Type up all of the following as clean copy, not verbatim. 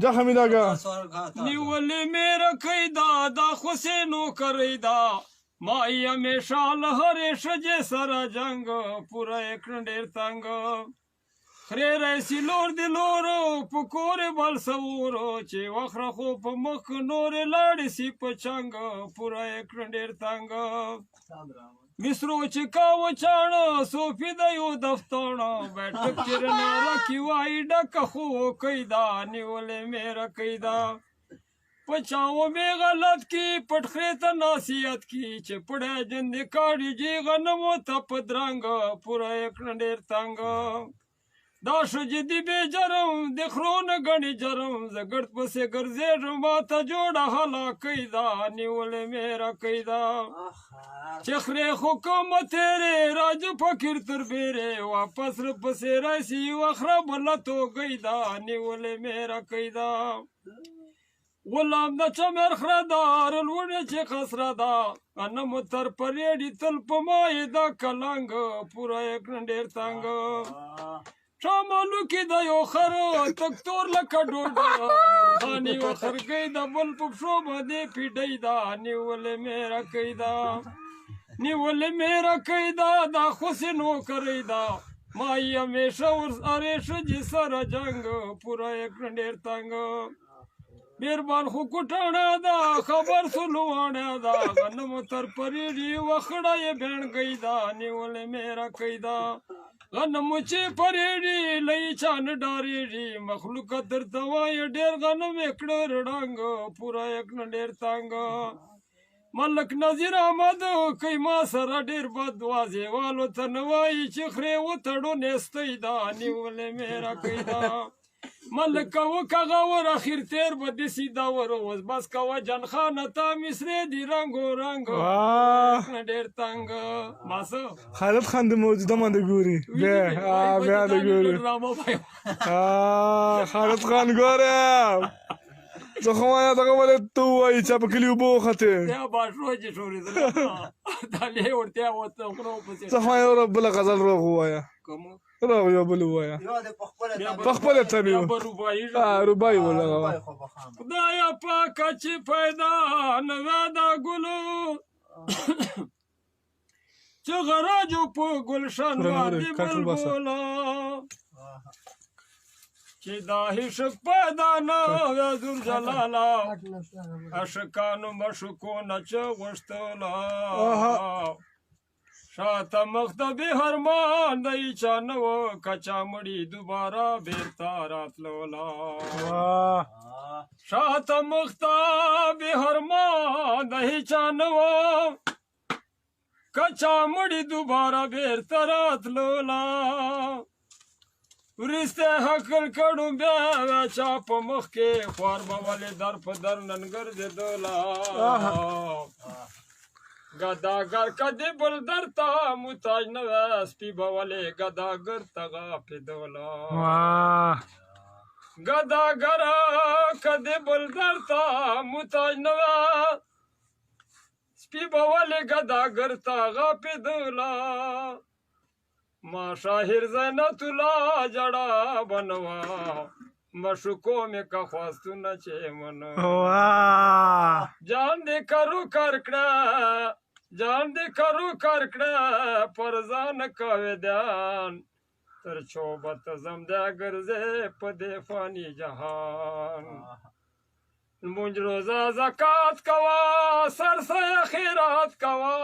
جا حمید آقا۔ نیولې مې رکۍ دا، دا خوسې نوکرۍ دا، ما یې همیشه له هرې ښځې سره جنګ، پوره یې کړم ډېر تنګ. خرې راسي لور دې لور، په کور یې بل سور، چې وخره خو په مخ نورې لاړې سي په چنګ، پوره یې کړم ډېر تنګ. مصرو چې کاوه چاڼه، صوفي د یو دفتاڼه، بیټک چې رڼا راکي وایي ډکه خو کوي دا، نیولې مې رکۍ دا. په چاو مې غلط کی، پټ خرې ته نصیحت کی، چې پړی جندې کاړي جي غنمو ته په درنګ، پوره یې کړم ډېر تنګ. دا ښځې دي بې جرم، د خرو نه ګڼي جرم، زه ګرد پسې ګرځېږم ما ته جوړه هلاکۍ ده، نیولې مې رکۍ ده. چې خرې خو کومه تېرې، راج فقیر تر بیرې، واپس پسې راسي یوه خره بله توګۍ ده، نیولې مې رکۍ ده. غلام د چمر خره ده، لوړې چې خسره ده، غنمو تر پرېړي تل په ما یې دا کلنګ، پوره یې کړم ډېر تنګ. شامالو کې د یو خر تک تور لکه ډوډۍ، نورخان یوه خرګۍ د بل په پښو باندې پیډۍ ده، نیولې مې رکۍ ده، نیولې مې رکۍ ده، دا خوسې نوکرۍ ده، ما یې همیشه ورسره ښځې سره جنګ، پوره یې کړم ډېر تنګ. مهربان خو کوټاڼه ده، خبر سلواڼه ده، غنمو تر پرېړي وخړه یې بېڼګۍ ده، نیولې مې رکۍ ده. غنمو چې پرېړي له چا نه ډارېږي، مخلوق درته وایي ډېر غنم یې کړه رړنګ، پوره یې کړه ډېر تنګ. ملک نذیر احمد کوي ما سره ډېر بد، وازې والو ته نه وایي چې خرې وتړو نیستۍ ده، نیولې مې رکۍ ده. ملک وکه غور اخر تیر به دې سیده ور، اوس بس کوه جان خانه تا مصرې دي رنګو رنګ، ډېر تنګ. ما څه خالد خان د موجوده باندې ګوري، بیا بیا د ګوري خالد خان ګوره. زه خو وایم دغه ولې ته ووایي چې په کلي اوبه وختې؟ بیا باشو چې شورېدل دا لې ورتیا وته خرو پسې. زه خو وایم بله غزل روغ ووایه، کوم روغ یو بل ووایه په خپله طبیعي رباعي ولغوه. خدایا پاکه چې پیدا نه وه دا ګلو، چې غراجو په ګلشن باندې بلبله، چې دا عشق پیدا نه وه زور جلاله، عاشقانو مشکو نه چې غوښتله، شاته مخ د بې هرمان دی چا نه و، که چا مړي دوباره بېرته راتلوله. شاته مخ ته بې هرمان دی چا نه و، که چا مړي دوباره بېرته راتلوله. وروسته حقل کړو بیا چا په مخ کې، خوار به ولې در په در نن ګرځېدله. ګداګر کدی بل در ته محتاج نه وه، سپي به ولې ګداګر ته غاپېدله. ګداګر کدی بل در ته محتاج نه وه، سپي به ولې ګداګر ته غاپېدله. ما شاهر زینت الله جړه بنوا، مشکو مې که خواستونه چې منو. جان دې کرو کر کړه، جان دې کرو کر کړه، پر ځان کوې دان، تر څو به ته زم دی ګرځې په دې فاني جهان. لمونځ روزه زکات کوه، سر سایه خیرات کوه،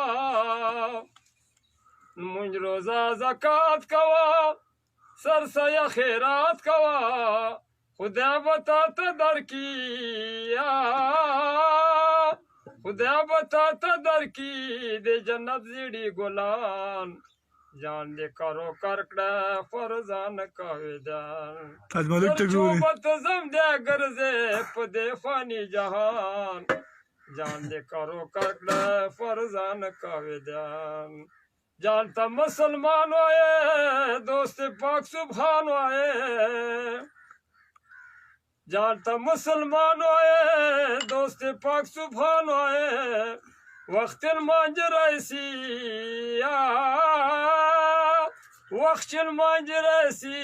لمونځ روزه زکات کوه، سر سایه خیرات کوه، خدای به تا ته درکړي، خدای به تا ته درکړي د جنت زیړي ګلان. جان دې کرو کر کړه فرزان کوي جان، تاج ملک ته ګوري. به ته زم دی ګرځې په دې فاني جهان، جان دې کرو کر کړه فرزان کوي جان. جان ته مسلمان وایې، دوست پاک سبحان وایې، جان ته مسلمان وایې، دوست پاک سبحان وایې، وخت المانج رئیسی، وخت چې لمانځ راسي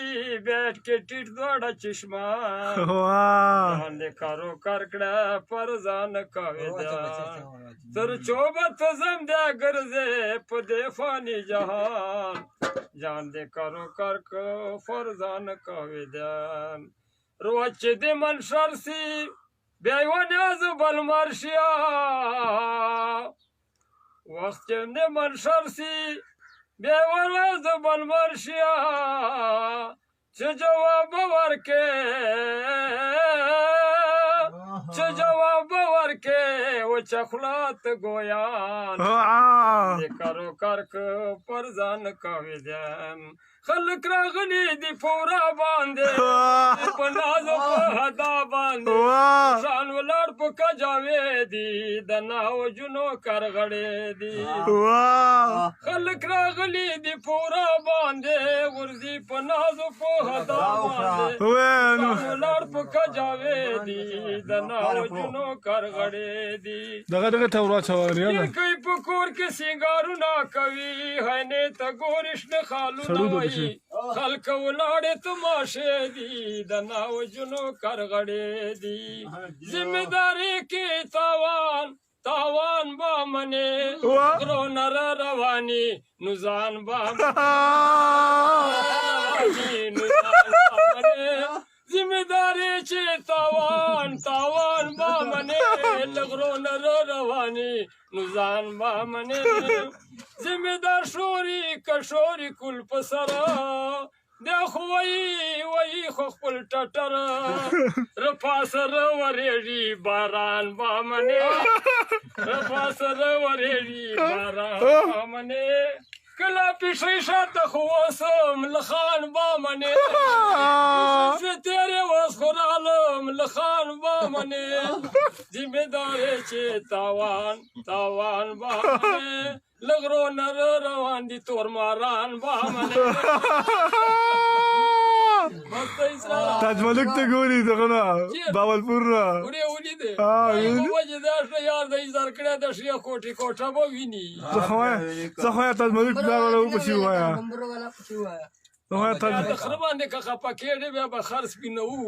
بیټ کې ټیټ دواړه چشمان واه ځان دې کارو کار کړه پر ځان کوي دا تر چوبت زم دې ګرځې په دې فاني جهان ځان دې کارو کار کړه پر ځان کوي دا روچ چې دې منشر سي بیا یو نیاز بل مرشیا وخت چې دې منشر سي بیا یو نیاز بل مرشیا چې جواب ورکې چې جواب ورکې و چخلات ګویان واه دې کارو کار که پر ځان کوي ځان خلک راغلي دي پورا باندې په ناز او په ادا باندې واه شان ولاړ په کجاوې دي د ناو جنو کرغړې دي واه خلک راغلي دي پورا باندې غورځي په ناز او په ادا باندې وینو شان ولاړ په کجاوې دي د ناو جنو کرغړې دي دغه دغه ته ورواچوه یاله کوي په کور کې سینګارونه کوي هنې ته ګوري شنه خالونه سړو ته وایي پسې. خلک ولاړې تماشې دي د ناو جنو کرغړې دي ذمہ داري کې تاوان تاوان به منې واه. غرو نر رواني نو ځان به رواني نو ځان به منې ذمہ داري چې تاوان تاوان به منې لغرو نر رواني نو ځان به منې ذمہ دار شوري کشوري کل په سره د خو وایي وایي خو خپل ټټر رپا سره ورېږي باران به منې رپا سره ورېږي باران به منې کله پیشې شاته خو وسم لخان به منې شوې تېرې وس خو رالم لخان به منې ذمہ دار چې تاوان تاوان به منې لغرو نر روان دي تور ماران به منې بس ته اسرار تاج ملک ته ګوري دغه نه باولپور نه ورې ولیدې آه، ویلي. وجه دا شو یار د ایزار کړی د شیخ کوټې کوټه به ویني څه خو تاج ملک پلار والا وپسې ووایه بمبرو والا پسې ووایه. څه خو تاج د خره باندې که خپه کېږي بیا به خر سپینوو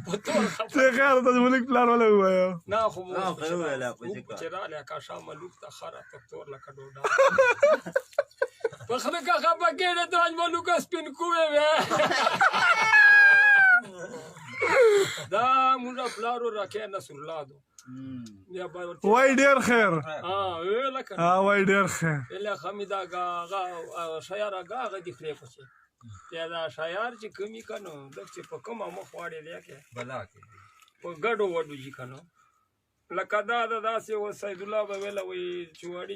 په تور خپه څه خیر تاج ملک پلار والا ووایه نه خو مو نه، خو یې وویله، خو چې چې راغلی کاشا ملوک ته خره په تور لکه ډوډۍ په خره که خپه کېږي تاج ملوک سپین کوې وې دا موږ پلارو راکې نصرالله دو بیا به ورته وای ډیر خیر ها ویله که ها وای ډیر خیر ویله خمیدا غا شیار غا غ دی خرې پسې بیا دا شیار چې کمی کنو دغه چې په کومه مخ واړې دی کې بلا کې په ګډو وډو جی کنو لکه دا د داسې و سید الله به ویله وایي چې واړي